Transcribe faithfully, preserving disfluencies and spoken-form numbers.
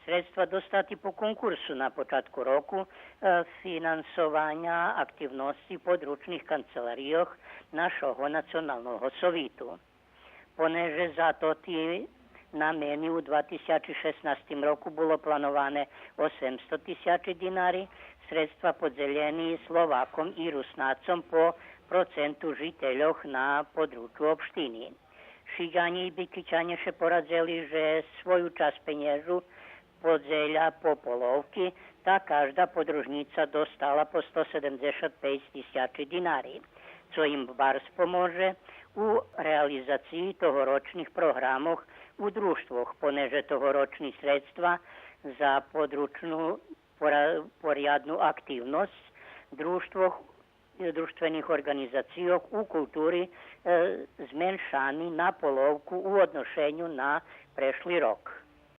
Средства достати по конкурсу на початку року, е, финансованя активносци подручних канцеларийох нашого Националного совиту. Понеже за тоти намени у два тисячи шеснастим року було плановане осемсто тисячи динари, средства подзелєни Словаком и Руснацом по проценту жительох на подручу општини. Шиґанє и Бикичанє ше порадзели же свою часц пенєжу подзеля по половки, та кажда подружнїца достала по сто седемдзешат пейц тисячи динари, цо им барз поможе у реализациї тогорочних програмох у дружтвох, понеже тогорочни средства за подручну пора-, порядну активносц дружтвох, дружтвених орґанизацийох у култури, е, зменшани на половку у одношеню на прешли рок.